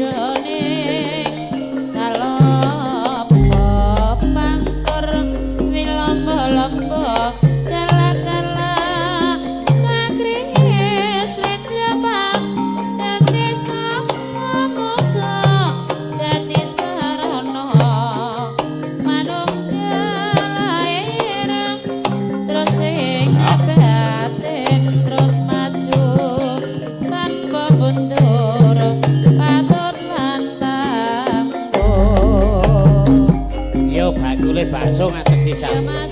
Dadane kalopo pangkur wilombo-lombo kala-kala cakringe slendra dadi samuga dadi sarana manunggal lair terus ing batin terus maju tanpa mundur patut lan tangguh. Yo bakule bakso ngadeg Ya sisan. Mas.